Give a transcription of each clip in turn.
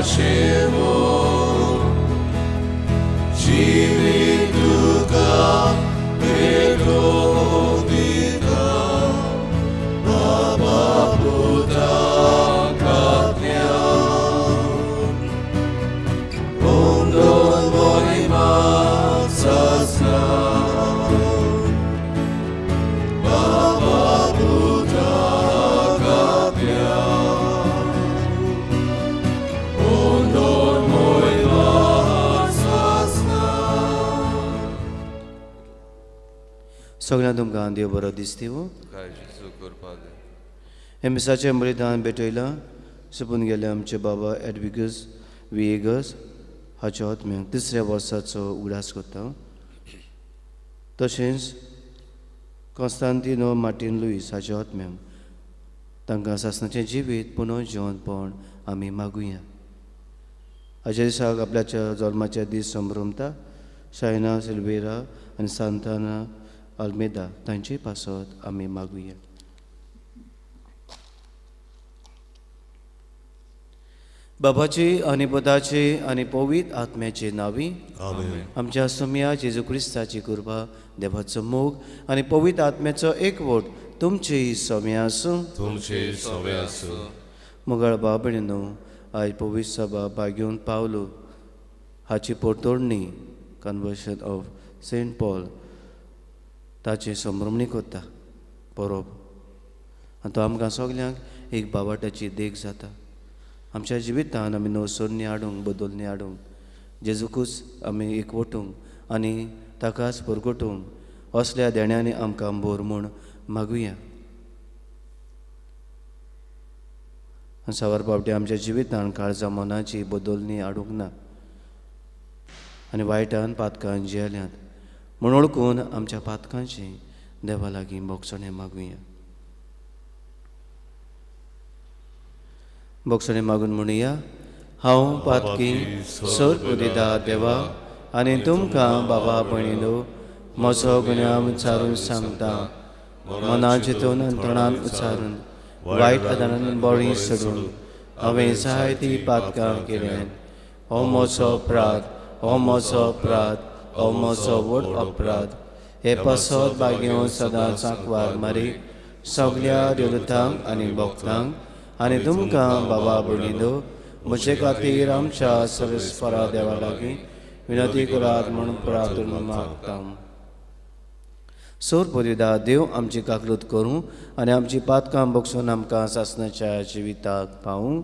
आशेवन जिवीत तुका भेटोवन दिता बाबा पुता आत्म्यान ओंदोन मोहिमा सासना बाबा पुता आत्म्यान ओंदोन मोहिमा सासना. सगळ्यां तुमकां देव बरो दिसतीव. हे मिसाचें बलिदान भेटयलां सोंपून गेले आमचे बाबा एडविगस विएगस हाच्या आत्म्याक तिसऱ्या वर्साचो उगडास करता. तशेंच कॉन्स्तांतिनो मार्टीन लुईस हाच्या आत्म्याक तांकां सासणाचें जिवीत पुनः जिवंतपण आमी मागुया. हाच्या दिसाक आपल्याच्या जल्माचे दीस संभ्रमता शायना सिल्वेरा आनी सांताना आल्मेदा तांचे पासत आमी मागुया. बाबाची आनी पुताची आनी पवित्र आत्म्याचे नांवी आमच्या सोम्या जेजू क्रिस्ताची कृपा, देवाचो मोग आनी पवित्र आत्म्याचो एकवट तुमची सोम्या आसूं. तुमची सोम्या आसूं. मोगाळ बाब भयणीनो, आयज पवित्र सभा भाग्योवन पावलो हाची पोरतोडणी कन्वर्शन ऑफ सेंट पॉल ताची संभ्रमणी करता परब आनी तो आमकां सगल्यांक एक बावाट्याची देख जाता. आमच्या जिवितान आमी नवसरणी हाडूंक, बदलणी हाडूंक, जेजूकूच आमी एकवटूंक आनी ताकाच परगटूंक असल्या देण्यांनी आमकां भर म्हूण मागुया. आनी साबार फावटी आमच्या जिवितान काळजा मनाची बदलणी हाडूंक ना आनी वायटान पातकान जियेल्यात म्हूण वळखून आमच्या पातकांची देवा लागीं भोगसणें मागुया. भोगसणें मागून म्हणुया, हांव पातकी सर उदिता देवा आनी तुमकां बाबा भयणीनो म्हजो गुन्यांव उच्चारून सांगता. मना चिंतून अंतणान उच्चारून वायट आदारान बळी सोडून हांवें जायतीं पातकां केल्यात. हो म्हजो अपराध, हो म्हजो अपराध, हो म्हजो व्हड अपराध. हे पासत भाग्यो सदांच आंकवार मारी सगल्या देवतांक आनी भक्तांक आनी तुमकां बाबा भयणीनो म्हजे खातीर आमच्या सर्वेस्परा देवा लागीं विनंती करात म्हूण प्रार्थना मागता. सोर पदिदा देव आमची काकलूत करूं आनी आमची पातकां बगसून आमकां सासणाच्या जिविताक पावूं.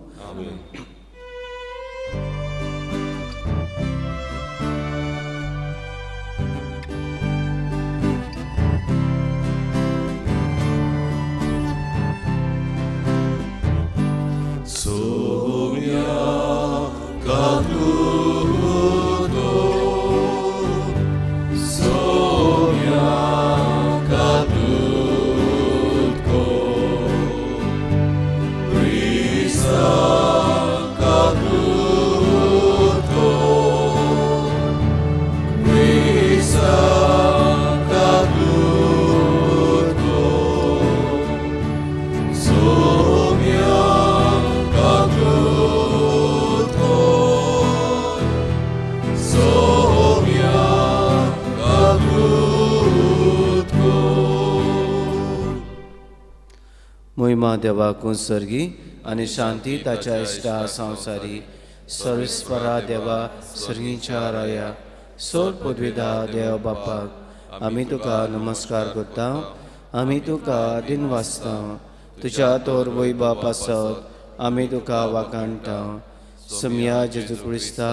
मोहिमा देवाकून सर्गी आनी शांती ताच्या इश्टा संवसारी. सर्वेस्परा देवा सर्गीच्या राया सोर पदवीदा देव बापाक आमी तुका नमस्कार करता. आमी तुका दिन वाचता. तुज्या तोर वैभवा पासत आमी तुका वाखाणटा. सोमया जेजू क्रिस्ता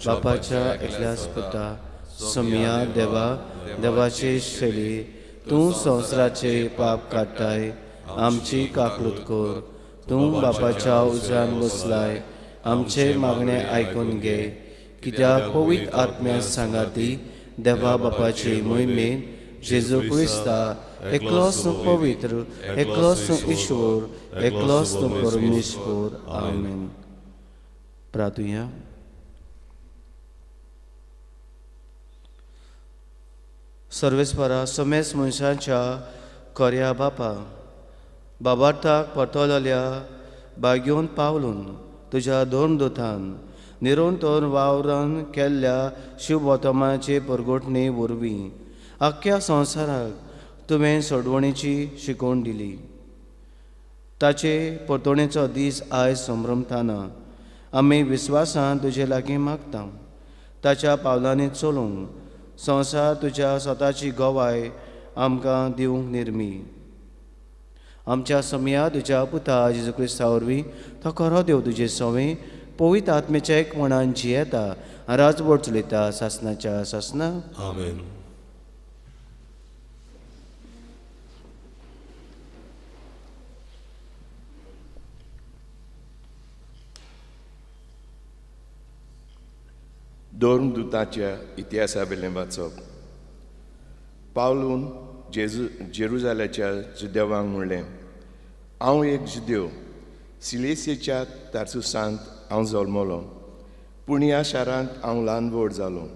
बापाच्या एकल्याच पुता सोमया देवा देवाचे शैली तूं संवसाराचे पाप काडटाय आमची काकलूत कर. तूं बापाच्या उजव्यान बसलाय आमचे मागणे आयकून घे. कित्याक पवित्र आत्म्या सांगाती देवा बापाचे मोहिमेन जेजू क्रिस्ता एकलोच तूं पवित्र, एकलोच तूं ईश्वर, एकलोच तूं परमेश्वर. आमेन. प्रार्थुया. सर्वेस्परा समेस्त मनशांच्या खऱ्या बापा बाबार्थाक परतलेल्या भाग्योवन पावलून तुज्या धर्मदूतान निरंतर वावरान केल्ल्या शुभवर्तमानाचे परगटणे वरवीं आख्ख्या संवसाराक तुवें सोडवणेची शिकवण दिली. ताचे परतणेचो दीस आयज संभ्रमताना आमी विस्वासान तुजे लागीं मागता ताच्या पावलांनी चलूंक संवसार तुज्या स्वताची गवाय आमकां दिवंक निर्मी. आमच्या समया तुज्या पुता जेजू क्रिस्ता वरवीं तो खरो देव तुजे सवे पवित्र आत्मेच्या एकपणान जियेता राजवट चलयता सासनाच्या सासना. आमेन. धर्मदूताच्या इतिहासावेलें वाचप. पावलून जेरुजाल्याच्या जुदेवांक म्हणलें, हांव एक जुदेव, सिलेसीच्या तार्सुसांत हांव जल्मलो, पूण ह्या शारांत हांव ल्हान व्हड जालो.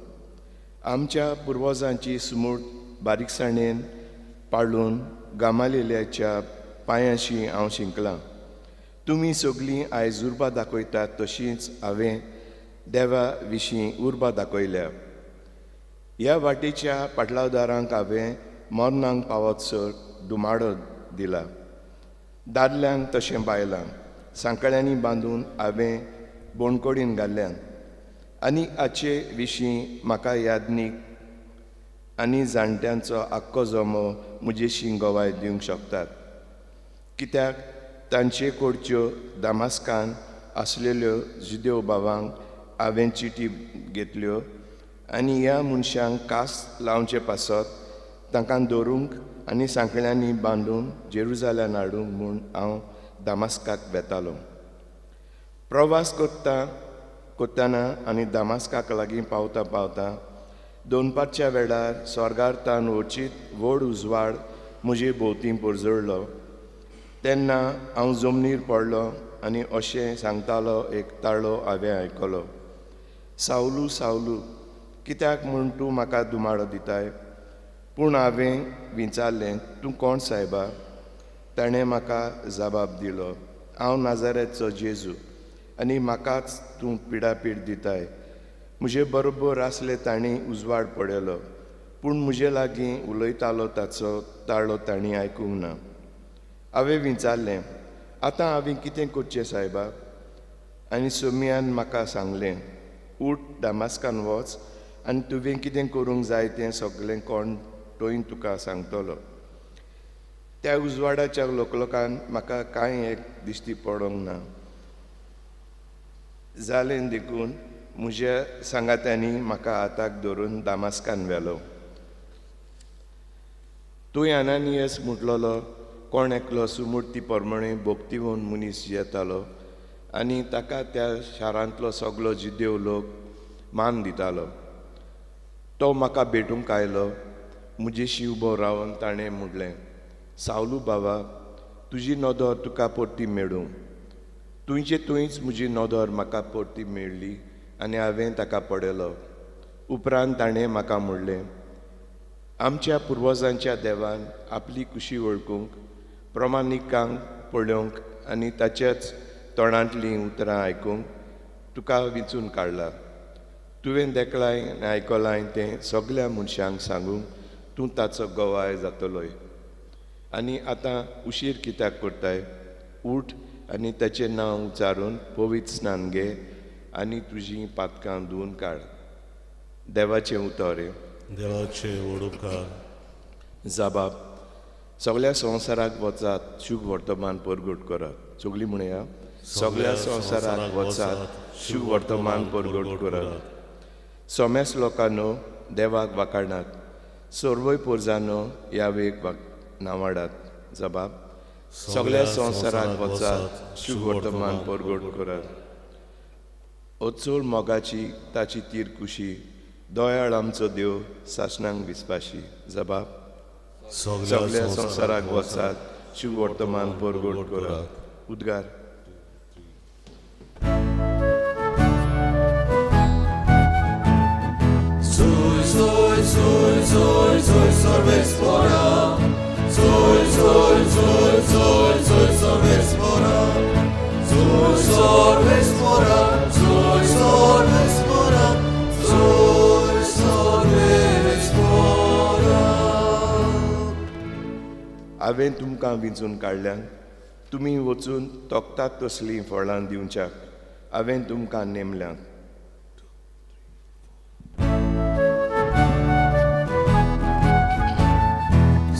आमच्या पुर्वजांची सुमूर्त बारीकसाणेन पाळून गामालेल्याच्या पांयांशी हांव शिंकलां. तुमी सगळीं आयज उर्बा दाखयतात तशीच हांवें देवा विशीं उर्बा दाखयल्या. ह्या वाटेच्या पाटलावदारांक हांवें मरणांक पावतसर दुमाडो दिला. दादल्यांक तशें बायलांक सांकळ्यांनी बांदून हांवें बोणकोडीन घाल्ल्यान. आनी हाचे विशीं म्हाका यादनीक आनी जाणट्यांचो आख्खो जमो म्हजेशी गवाय दिवंक शकतात. कित्याक तांचे कडच्यो दामास्कान आसलेल्यो जुदेव भावांक हांवें चिटी घेतल्यो आनी ह्या मनशांक कास लावचे पासत तांकां दवरूंक आनी सांकळ्यांनी बांदून जेरुजाल्यान हाडूंक म्हूण हांव दामास्काक वेतालो. प्रवास करता करतना आनी दामास्काक लागीं पावता पावता दोनपारच्या वेळार स्वर्गार तान वचीत व्हड उजवाड म्हजे भोंवती परजळ्ळो. तेन्ना हांव जमनीर पडलो आनी अशें सांगतालो एक ताळो हांवें आयकलो, सावलू सावलू कित्याक म्हूण तूं म्हाका दुमाडो दिताय? पूण हांवें विचारलें, तूं कोण सायबा? ताणें म्हाका जबाब दिलो, हांव नाजारेचो जेजू आनी म्हाकाच तूं पिडापीड दिताय. म्हजे बरोबर आसले तांणी उजवाड पळयलो, पूण म्हजे लागीं उलयतालो ताचो ताळो तांणी आयकूंक ना. हांवें विचारलें, आतां हांवें कितें करचें सायबा? आनी सोमियान म्हाका सांगलें, उठ, दामास्कान वच आनी तुवें कितें करूंक जाय तें सगळें कोण थंय तुका सांगतलो. त्या उजवाडाच्या लोकलोकान म्हाका कांय एक दिश्टी पडोंक ना जालें, देखून म्हज्या सांगात्यांनी म्हाका हाताक धरून दामास्कान व्हेलो. तूं अनानियस म्हटलेलो कोण एकलो सुमूर्ती प्रमाणे भक्तिवन मनीस येतालो आनी ताका त्या शारांतलो सगलो जिदेव लोक मान दितालो. तो म्हाका भेटूंक आयलो, म्हजेशी उबो रावन ताणें म्हणलें, सावलू बाबा, तुजी नदर तुका परती मेळूं. तुंयचे तुंयच म्हजी नदर म्हाका परती मेळ्ळी आनी हांवें ताका पळयलो. उपरांत ताणें म्हाका म्हणलें, आमच्या पुर्वजांच्या देवान आपली कुशी वळखूंक, प्रमाणिकांक पळोवंक आनी ताच्याच तोंडांतलीं उतरां आयकूंक तुका विंचून काडला. तुवें देखलाय आनी आयकलाय तें सगल्या मनशांक सांगूंक तूं ताचो गवाय जातलोय. आनी आतां उशीर कित्याक करताय? उठ आनी ताचें नांव उच्चारून पवित्र स्नान घे आनी तुजीं पातकां धुवन काड. देवाचें उतर. देवाचे व्हड उपकार. जाबाब, सगळ्या संवसाराक वचात, शुभ वर्तमान परगट करात. सगळीं म्हणया, सगळ्या संवसाराक वचात, शुभ वर्तमान परगट करात. सोमेस लोकांनो देवाक वाखाणात, सर्वय पोरजानो ह्या वेग नावाडात. जबाब, सगळ्या संवसाराक वचात, शुभ वर्तमान परगट करात. अचोल मोगाची ताची तीर कुशी, दयाळ आमचो देव सासणांक विस्वाशी. जबाब, सगळ्या संवसाराक वचात, शुभ वर्तमान परगट करात. उद्गार. Zoy, zoy, zoy, zoy, sorvespora. Zoy, zoy, zoy, zoy, zoy, sorvespora. Zoy, sorvespora. हांवें तुमकां विंचून काडल्यान, तुमी वचून तोखतात तसलीं फळां दिवच्याक हांवें तुमकां नेमल्यांत.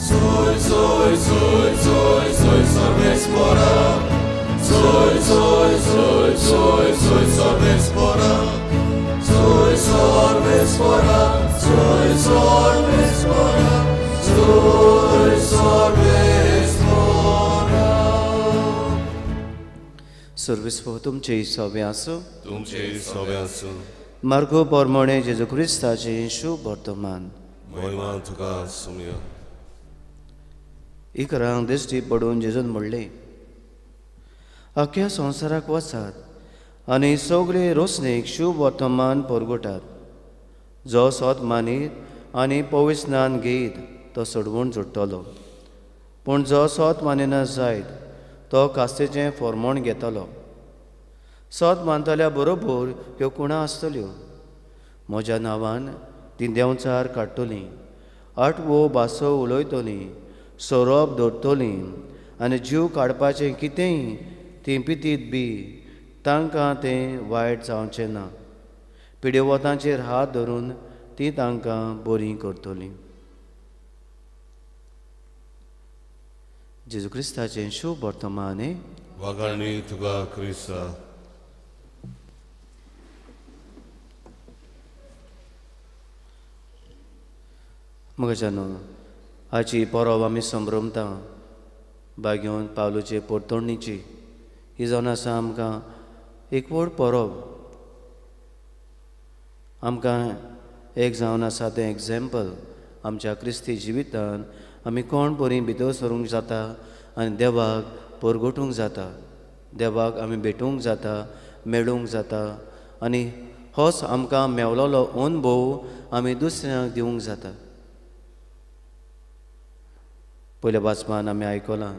Soy, soy, soy, soy, soy sorvespora. Soy, soy, soy, soy, soy sorvespora. Soy sorvespora, soy sorvespora, soy sorvespora. सर्वेस्पोर तुमचे सोबे आसूं. तुमचे सोबे आसूं. मार्गो पोरमोणे जेजू क्रिस्ताचें शुभ वर्तमान. महिमा तुका सुमया. इकरांक दिश्टी पडून जेजून म्हणलें, अख्ख्या संवसाराक वचात आनी सगळे रोसणेक शुभ वर्तमान परगटात. जो सोद मानीत आनी पवित्र स्नान घेयत तो सोडवून जोडटलो, पूण जो सोद मानिना जायत तो कास्तेचें फॉर्मोण घेतलो. सोद मानतल्या बरोबर ह्यो कुणां आसतल्यो. म्हज्या नांवान तीं देंवचार काडटलीं, आठवो भासो उलयतलीं, सोरोप दवरतलीं आनी जीव काडपाचें कितेंय तीं पितीत बी तांकां तें वायट जावचें ना. पिडेवतांचेर हात धरून तीं तांकां बरीं करतलीं. जेजू क्रिस्ताचें शुभ वर्तमान. वागाणी तुका क्रिस्ता. मगजानो हाची परब आमी संभ्रमता बागेवन पावलूचे पोरतोडणीची. ही जावन आसा आमकां एक व्हड परब. आमकां एक जावन आसा तें एग्जाम्पल आमच्या क्रिस्ती जिवितान आमी कोण बरी भितर सरूंक जाता आनी देवाक परगटूंक जाता, देवाक आमी भेटूंक जाता, मेळूंक जाता आनी होच आमकां मेवलोलो अनुभव आमी दुसऱ्यांक दिवंक जाता. पयल्या वाचपान आमी आयकलां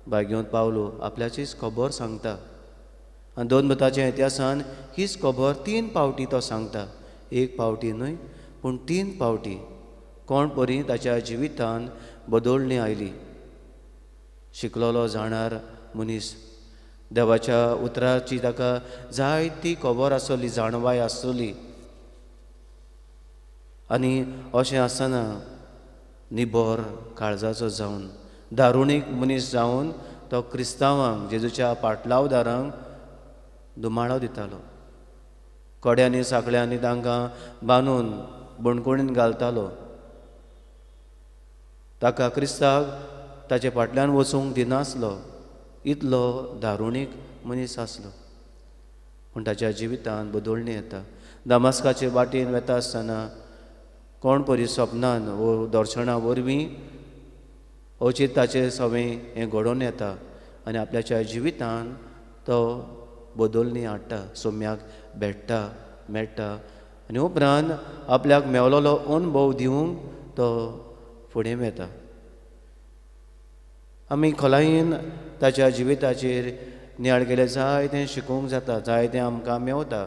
बागेवन पावलो आपल्याचीच खबर सांगता आनी दोन मताच्या इतिहासान हीच खबर 3 पावटी तो सांगता. एक पावटी न्हय पूण 3 पावटी कोण परी ताच्या जिवितान बदलणी आयली. शिकलोलो जाणार मनीस, देवाच्या उतराची ताका जायती खबर आसली, जाणवाय आसली आनी अशें आसतना निबर काळजाचो जावन दारुणीक मनीस जावन तो क्रिस्तांवांक जेजूच्या पाटलावदारांक दुमाळो दितालो. कड्यांनी साकळ्यांनी तांकां बांदून बणकोणीन घालतालो. ताका क्रिस्ताक ताचे फाटल्यान वचूंक दिनासलो, इतलो दारुणीक मनीस आसलो. पूण ताच्या जिवितान बदलणी येता. दामास्काचे वाटेन वेता आसतना कोण परी सपनान वो दर्शना वरवीं अवचीत ताचें सवें हें घडोवन येता आनी आपल्याच्या जिवितान तो बदलणी हाडटा, सोम्याक भेट्टा मेळटा आनी उपरांत आपल्याक मेवलोलो अनुभव दिवंक तो फुडें वेता. आमी खोलायेन ताच्या जिविताचेर नियाळ केल्यार जायतें शिकूंक जाता, जायतें आमकां मेवता.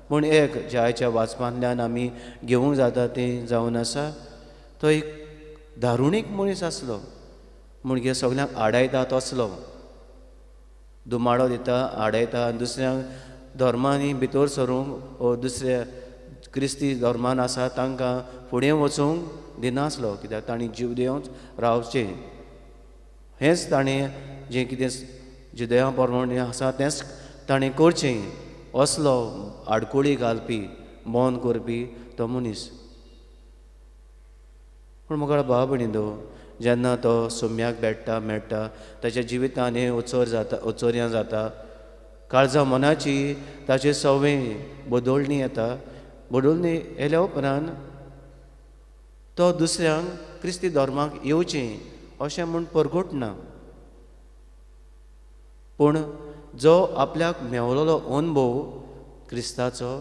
पूण एक ज्याच्या वाचपांतल्यान आमी घेवंक जाता तें जावन आसा, तो एक दारुणीक मनीस आसलो म्हणजे सगल्यांक आडायता तसलो, दुमाडो दिता, आडायता आनी दुसऱ्यांक धर्मांनी भितर सरूंक वो दुसऱ्या क्रिस्ती धर्मान आसा तांकां फुडें वचूंक दिनासलो, कित्याक तांणी जीव दिवन रावचें. हेंच ताणें जें कितें जुदया प्रमाणे आसा तेंच ताणें करचें, असलो आडकुळी घालपी बंद करपी तो मनीस. पूण म्हाका भाव भयणींनो, जेन्ना तो सोम्याक भेट्टा मेळटा ताच्या जिवितान हें उचर जाता, उचोर्यां जाता, काळजा मनाची ताचे सवंय बदलणी येता. बदलणी येयल्या उपरांत तो दुसऱ्यांक क्रिस्ती धर्माक येवचें अशें म्हूण परगटना, पूण जो आपल्याक मेवलोलो अनुभव क्रिस्ताचो,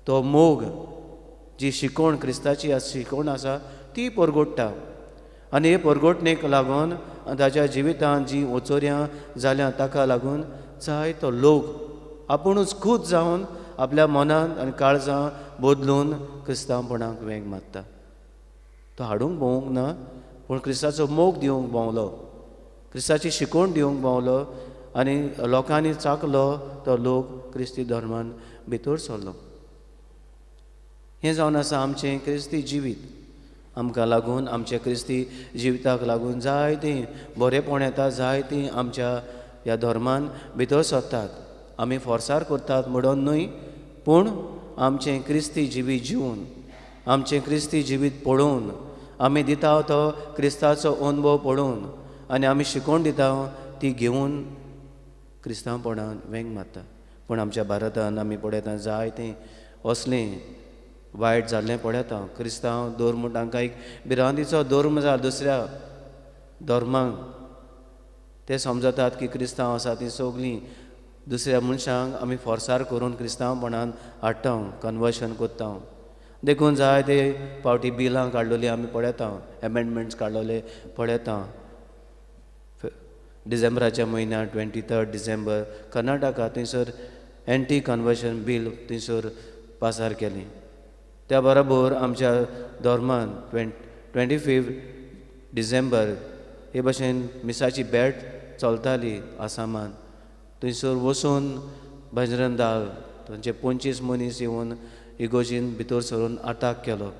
तो मोग, जी शिकवण क्रिस्ताची शिकवण आसा ती परगट्टा आनी हे परगटणेक लागून ताच्या जिवितांत जी ओचोर्यां जाल्या ताका लागून जायतो लोक आपुणूच खूद जावन आपल्या मनांत आनी काळजां बदलून क्रिस्तांवपणाक वेंग मारता. तो हाडूंक भोंवूंक ना, पूण क्रिस्ताचो मोग दिवंक भोंवलो. क्रिस्ताची शिकवण दिवंक पावलो आनी लोकांनी चाकलो तो लोक क्रिस्ती धर्मान भितर सरलो. हें जावन आसा आमचें क्रिस्ती जिवीत. आमकां लागून आमच्या क्रिस्ती जिविताक लागून जायतीं बरेंपण येता, जायतीं आमच्या ह्या धर्मान भितर सरतात. आमी फोर्सार करतात म्हणून न्हय, पूण आमचें क्रिस्ती जिवीत जिवन, आमचें क्रिस्ती जिवीत पळोवन, आमी दिता तो क्रिस्ताचो अनुभव पळोवन आनी आमी शिकोवन दिता ती घेवन क्रिस्तांवपणान वेंग मारता. पूण आमच्या भारतान आमी पळयता जायतें असलें वायट जाल्लें पळयता. क्रिस्तांव धर्म तांकां एक भिरांतीचो धर्म जाला दुसऱ्या धर्मांक. ते समजतात की क्रिस्तांव आसा तीं सगळीं दुसऱ्या मनशांक आमी फोर्सार करून क्रिस्तांवपणान हाडटा, कन्वर्शन करता. देखून जायते फावटी बिलां काडलेलीं आमी पळयता, एमेंडमेंट्स काडलेले पळयता. डिसेंबराच्या म्हयन्यात 23 डिसेंबर कर्नाटका थंयसर एंटी कन्वर्शन बील थंयसर पासार केलें. त्या बरोबर आमच्या धर्मान 25 डिसेंबर हे भशेन मिसाची भेट चलताली आसामान. थंयसर वचून बजरंग दल तांचे 25 मनीस येवन इगोजीन भितर सरून अटाक केलो.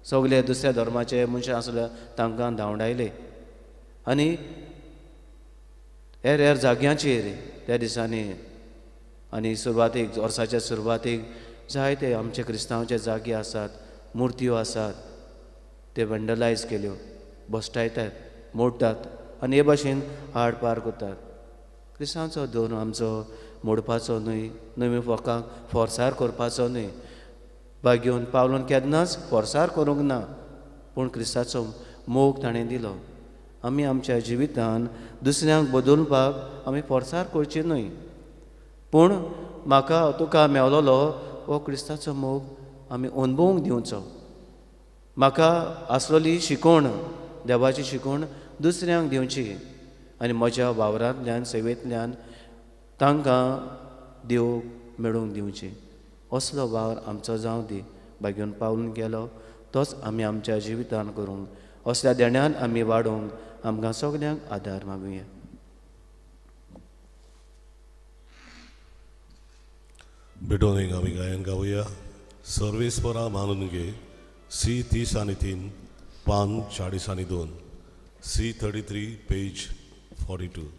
सगळे दुसऱ्या धर्माचे मनशां आसले तांकां धांवडायले आनी हेर हेर जाग्यांचेर त्या दिसांनी आनी सुरवातीक वर्साच्या सुरवातीक जायते आमचे क्रिस्तांवचे जागे आसात, मुर्त्यो आसात, ते वेंडलायज केल्यो, भश्टायतात, मोडटात आनी हे भाशेन हाड पार करतात. क्रिस्तांवचो धर्म आमचो मोडपाचो न्हय, नवी लोकांक फोर्सार करपाचो न्हय. बागेवन पावलून केन्नाच फोर्सार करूंक ना, पूण क्रिस्ताचो मोग ताणें दिलो. आमी आमच्या जिवितान दुसऱ्यांक बदलपाक आमी फोर्सार करचे न्हय, पूण म्हाका तुका मेवलोलो हो क्रिस्ताचो मोग आमी अनुभवूंक दिवचो. म्हाका आसलेली शिकवण, देवाची शिकवण दुसऱ्यांक दिवची आनी म्हज्या वावरांतल्यान सेवेंतल्यान तांकां देव मेळोवंक दिवची. असलो वावर आमचो जावं दी. बागेवन पावलून गेलो तोच आमी आमच्या जिवितान करूंक, असल्या देण्यान आमी वाडोवंक आमकां सगल्यांक आदार मागुया. भेटोवणेक आमी गायन गावया. सर्वेस्परा मानून घे. सी 30 आनी 3, पान 40 आनी 2, सी 33 पेज 42.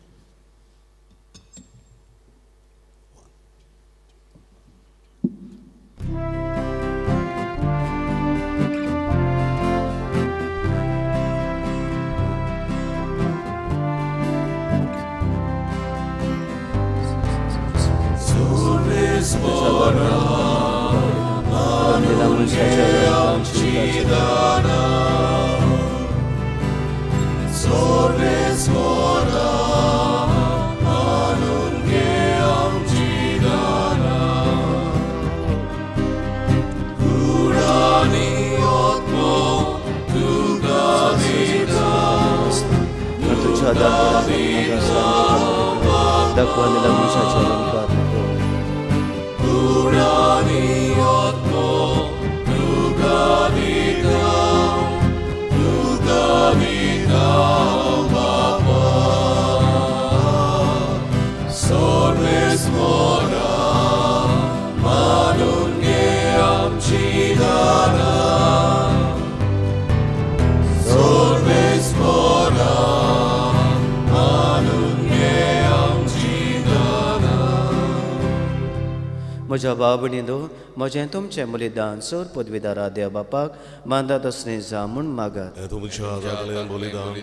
म्हज्या भाव भयणींनो, म्हजें तुमचें बलिदान सोर पदवीदारा देव बापाक मानता तसलें जावं म्हूण मागात. तुमच्या जागल्यान बलिदान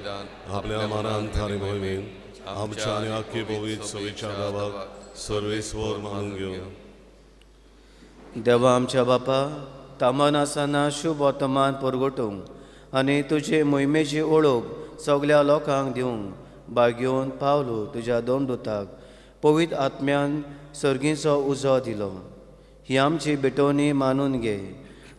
आपल्या मनान थारी मोहिमेन आमच्या आनी आख्खे पवित्र सवेच्या गांवाक सर्वेस्वर मानून घेवन. देवा आमच्या बापा, तामान आसतना शुभ वर्तमान परगटूंक आनी तुजे मोहिमेची ओळख सगल्या लोकांक दिवंक बागेवन पावलो तुज्या दोन दुताक पवित्र आत्म्यान सर्गीचो उजो दिलो. ही आमची भेटवणी मानून घे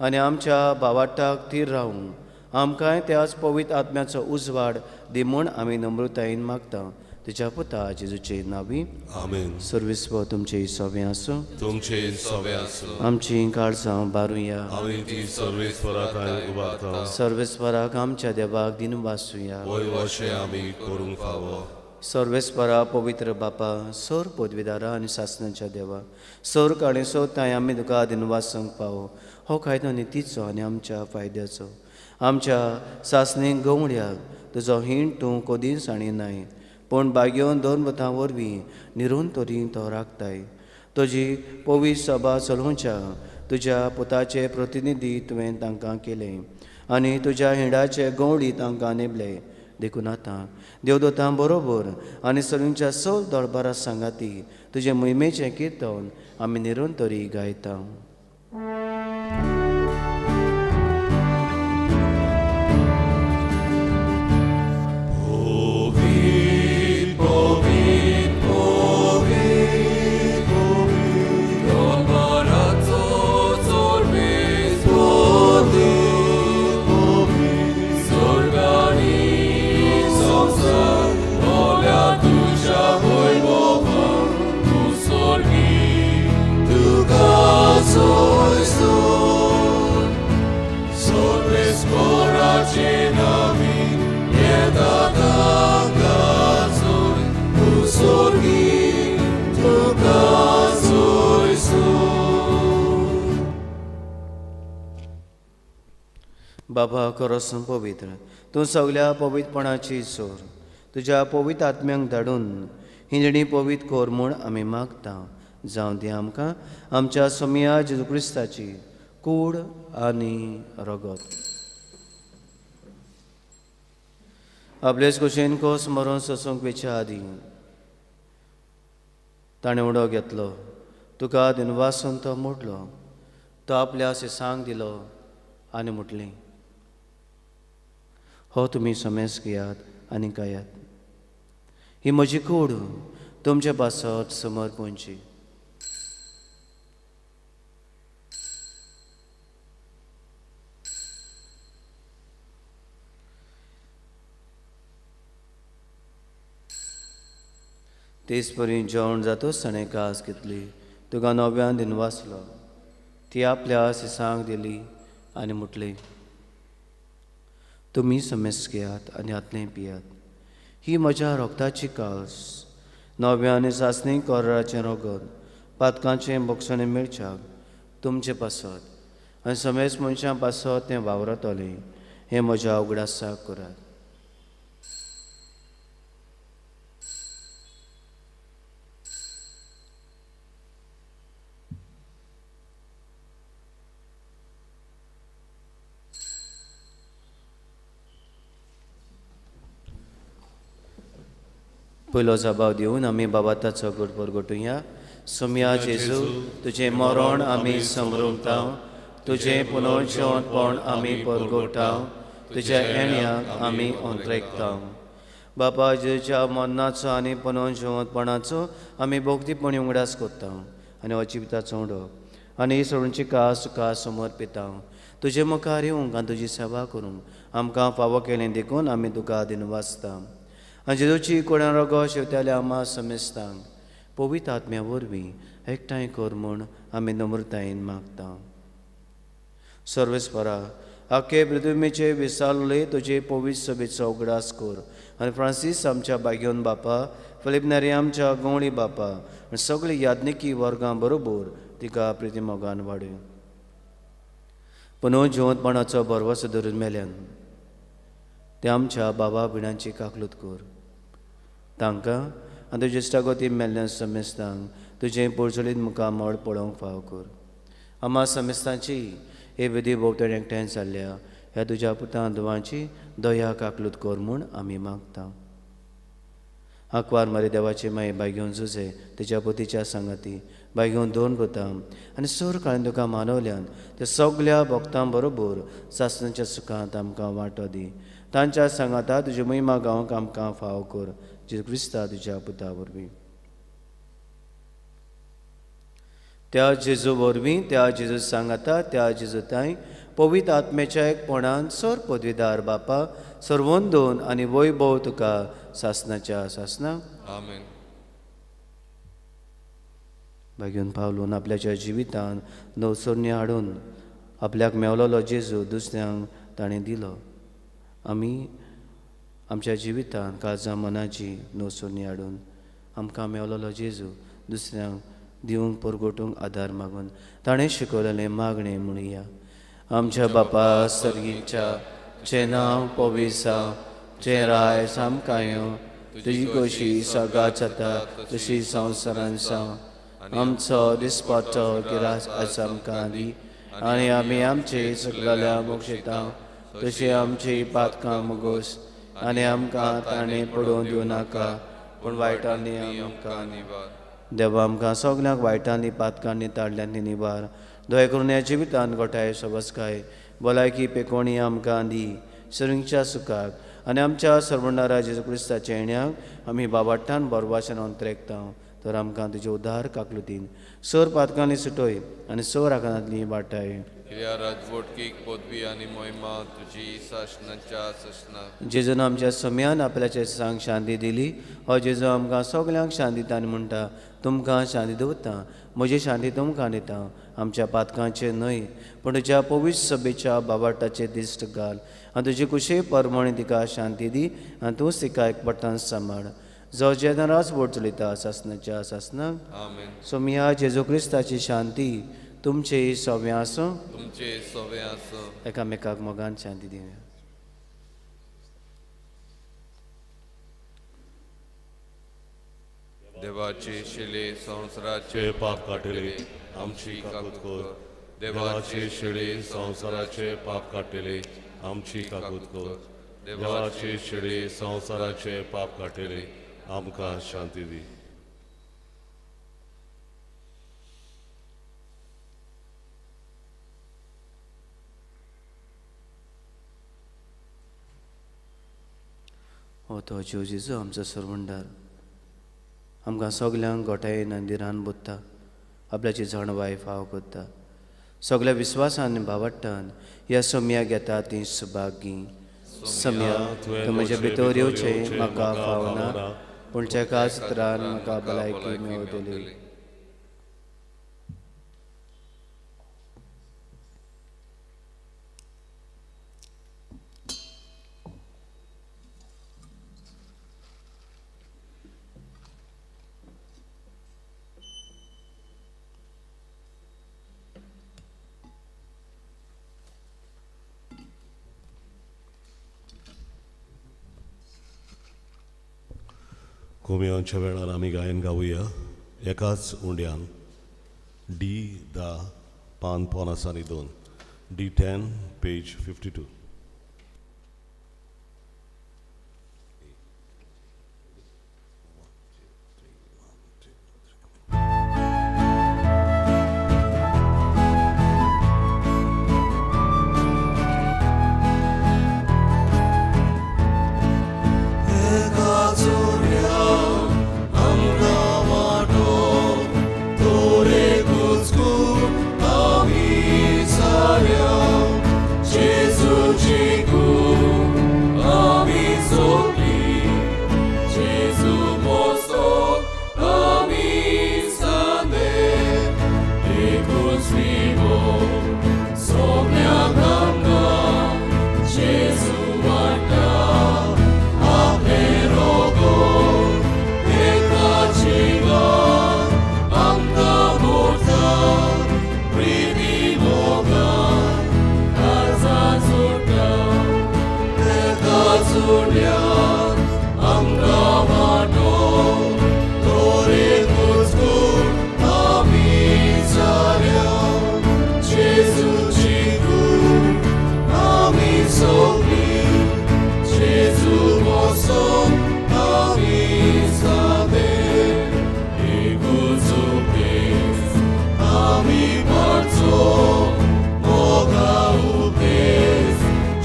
आनी आमच्या भावाटाक थीर रावूंक आमकांय त्याच पवित्र आत्म्याचो उजवाड दी म्हूण आमी नम्रतायेन मागता. तुज्या पुता जेजूचे नांवी आमेन. सर्वेस्पर तुमचे सवे आसूं, तुमचे सवे आसूं. आमची काळजां बारुया, आमी ती सर्वेस्पराक उबारता. सर्वेस्पराक आमच्या देवाक दिनवासुया. वय वशें आमी करूंक फावो. सर्वेस्परा पवित्र बापा सोर पदवीदारा आनी सासणाच्या देवा सोर काणी सोताय आमी तुका दिनवास पावो हो कायदो नितीचो आनी आमच्या फायद्याचो आमच्या सासणीक गवड्याक तुजो हीण तूं कदींच आनी नाय पूण बागेवन दोन वतां वरवीं निरंतरी तो राखताय तुजी पवित्र सभा चलोवच्या तुज्या पुताचे प्रतिनिधी तुवें तांकां केले आनी तुज्या हिंडाचे गवळी तांकां नेमले देखून आतां देवदूतां बरोबर आनी सगळ्यांच्या सोल दरबारा सांगाती तुजे मोहिमेचें किर्तन आमी निरंतरी गायता. बाबा खरोच पवित्र तूं सगल्या पवित्रपणाची सोर तुज्या पवित्र आत्म्यांक धाडून हिंजणी पवित्र कोर म्हूण आमी मागता. जावं दी आमकां आमच्या सोमिया जेजू क्रिस्ताची कूड आनी रगत. आपलेच कुशेन कोस मरोन सोसूंक वेच्या आदीं ताणें उडो घेतलो तुका दिनवासून तो मोडलो तो आपल्या सिसांक दिलो आनी म्हटलें हो तुमी समेस घेयात आनी गायात ही म्हजी कूड तुमचे पासत समर्पणची. तेच परी जेवण जातोच ताणें कास घेतली तुका नव्यान दिनवासलो ती आपल्या सिसांक दिली आनी म्हटलें तुमी समेस घेयात आनी हातलें पियात ही म्हज्या रोगताची कास नव्या आनी सासणी कोराचें रोगत पातकांचें बोगसणें मेळच्याक तुमचे पासत आनी समेस मनशां पासत तें वावरतलें हें म्हज्या उगडासाक करात. पयलो जबाव दिवन आमी बाबाताचो गट परगटुया. सोमया जेजू तुजें मरण आमी समरुंता तुजें पुनर्जिवंतपण आमी परगोटा तुज्या येण्याक आमी अंत्रेकता. बापा जेजूच्या मरणाचो आनी पुनर्जिवंतपणाचो आमी भोगतीपणी उगडास करता आनी हो जिविताचो उडो आनी सगळ्यांची कास तुका समर्पिता. तुजे मुखार येवंक आनी तुजी सेवा करूंक आमकां फावो केलें देखून आमी तुका दिनवासता. आनी जेजूची कोणा रोगो शेवत्याल्या आमा समेस्तांक पवित्र आत्म्या वरवीं एकठांय कर म्हूण आमी नम्रतायेन मागता. सर्वेस्परा आखे पृथ्वीचे विसावले तुजे पवित्र सभेचो उगडास कर आनी फ्रांसीस आमच्या बागेवन बापा फिलीप नेरी आमच्या गवळी बापा आनी सगळी याज्ञिकी वर्गां बरोबर तिका प्रितीमोगान वाडय. पुनः जिवंतपणाचो भरवसो धरून मेल्यान ते आमच्या बाबा भिणांची काकलूत कर तांकां आनी तुजे इश्टागती मेल्ल्या समेस्तांक तुजें पोरजोलीत मुखामळ पळोवंक फाव कर. आमा समेस्तांची हे विधी भोंवतणी एकठांय जाल्ल्या ह्या तुज्या पुतां धुवांची दया काकलूत कर म्हूण आमी मागता. आंकवार मारी देवाची माई बायगेवन जुजे तिच्या पोतीच्या सांगाती बायगेवन दोन पुतां आनी सूर काळान तुका मानवल्यान ते सगल्या भक्तां बरोबर सासणाच्या सुखांत आमकां वांटो दी. तांच्या सांगाता तुजी महिमा गावंक आमकां फाव कर जेजू क्रिस्ता तुज्या पुता वरवीं. त्या जेजू वरवीं त्या जेजू सांगाता त्या जेजू तांय पवित्र आत्म्याच्या एकपणान सर पदवीदार बापा सर्वोंदोन आनी वैभव तुका सासणाच्या सासना. आमेन. भाग्योन पावलून आपल्याच्या जिवितान नवसरणी हाडून आपल्याक मेवलोलो जेजू दुसऱ्यांक ताणें दिलो. आमी आमच्या जिवितांत काळजा मनाची नोसोनी हाडून आमकां मेवलेलो जेजू दुसऱ्यांक दिवंक परगटूंक आदार मागून ताणें शिकवलेलें मागणें म्हणुया. आमच्या बापा सर्गीच्या जें नांव पवित्र जें राय आमकां येवं, तुजी खोशी सगळ्या जाता तशी संवसारान जावं. आमचो दिसपट्टो गिरास आज आमकां दी आनी आमी आमचे सगळ्या मोक्षेता तशी आमची पातकां मुगोस आनी आमकां ताणें पडोवन दिवं नाका पूण वायटांनी आमकां निवार. देवा आमकां सगल्यांक वायटांनी पातकांनी ताडल्यांनी निवार. दया करून ह्या जिवितान गोठाय सबसकाय भलायकी पेकोणी आमकां दी सरींच्या सुखाक आनी आमच्या सर्वणारा जेजू क्रिस्ताच्या येण्याक आमी बाबाट्टान बरवाशेन अंतरेकता. तर आमकां तुजे उदार काकलुतीन सर पातकांनी सुटोय आनी सर आकारांतली वाटाय. जेजून आमच्या सम्यान आपल्याचे सांग शांती दिली. हो जेजू आमकां सगल्यांक शांती दिता आनी म्हणटा तुमकां शांती दवरता, म्हजी शांती तुमकां दिता. आमच्या पातकांचे न्हय पूण तुज्या पवित्र सभेच्या बाबाटाचे दिश्ट घाल आनी तुजी कुशी परमणी तिका शांती दी आनी तूंच तिका एकपटान सांबाळ. जो जेदनाच वोट चलयता सासनाच्या सासनाक. सोमिया जेजू क्रिस्ताची शांती तुमचे सव्या आसूं, तुमचे सव्या आसूं. एकामेकाक मोगान शांती दिवया. देवाचे शिले संवसाराचे पाप काडटले आमची काकूत कर. देवाचे शिले संवसाराचे पाप काडटले आमची काकूत कर. देवाचे शिले संवसाराचे पाप काडटले आमकां शांती दी. हो तो जीव जेजू आमचो सरवंडार आमकां सगल्यांक गोठायेन आनी धिरान बोत्ता, आपल्याची जाणवाय फाव करता. सगल्या विस्वासान आनी भावाट्टान ह्या सम्या घेता ती सुभागी. सम्या तूं म्हज्या भितर येवचें म्हाका फावना पूण एका सत्रान म्हाका भलायकी मेळटली. कोमियांच्या वेळार आमी गायन गावया एकाच उंड्यान डी 10 पान 52 D10 page 52.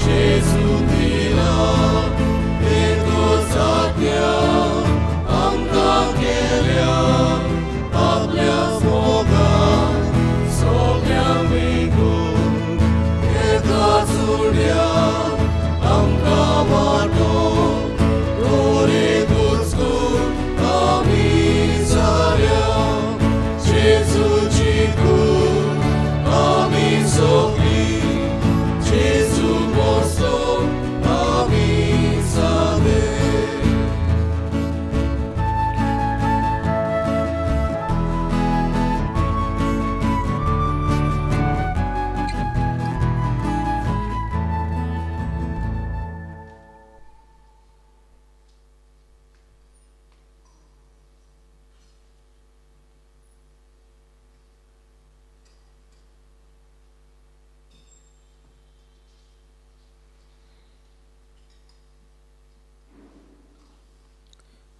Gesù di là.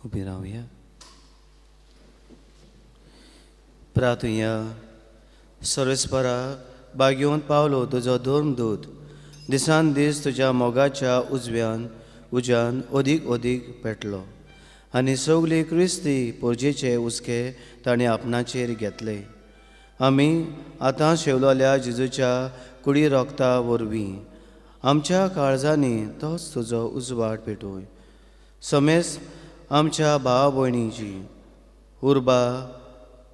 उबी रावया. प्रार्थुया. सर्वेस्परा बागेवन पावलो तुजो धर्मदूत दिसान दीस तुज्या मोगाच्या उजव्यान उज्यान अदीक अदीक पेटलो आनी सगली क्रिस्ती पोरजेचे हुस्के ताणें आपणाचेर घेतले. आमी आतां शेवलोल्या जेजूच्या कुडी रोगता वरवीं आमच्या काळजांनी तोच तुजो उजवाड पेटोय. समेस आमच्या भाव भयणीची उर्बा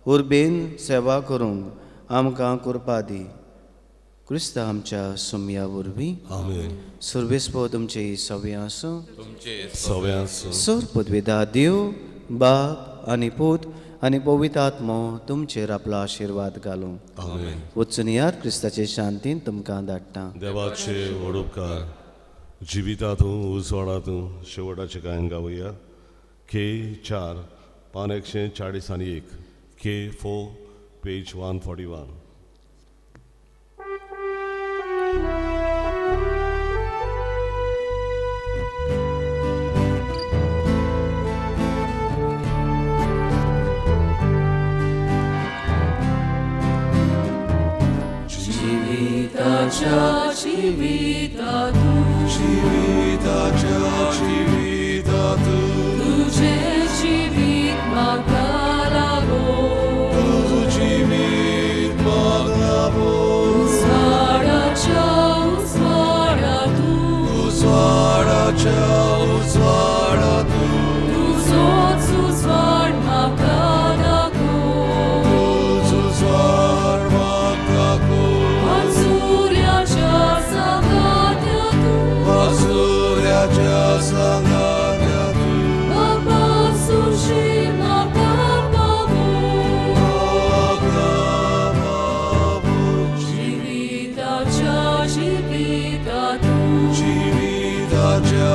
उर्बेन सेवा करूंक आमकां कृपा दी. क्रिस्त आमच्या सुमया वरवीं. आमेन. सर्वेस्पो तुमचे सवे आसूं. तुमचे सवे आसूं. सर पदवेदा देव बाप आनी पूत आनी पवित्र आत्मो तुमचेर आपलो आशिर्वाद घालूं. आमेन. वचून यात क्रिस्ताचे शांतीन तुमकां धाडटा. देवाचे व्हड उपकार जिवितांतूं उजवाडांतूं शेवटाचें गायन गावया. के 4 पान 141, के 4 पेज 141. जिविताच्या जिवितातूं जिविताच्या जिवितातूं तुजें जिवीत म्हाका लागो तुजें जिवीत म्हाका लागो उजवाडाच्या उजवाडातूं उजवाडाच्या उजवाडातूं तुजोच उजवाड म्हाका दाखो तुजो उजवाड म्हाका दाखो वासुऱ्याच्या सांगात्यातूं वासुऱ्याच्या सांगात्यातूं बापा सुशी म्हाका पावो म्हाका पावो. जिविताच्या जिवितातूं जिविताच्या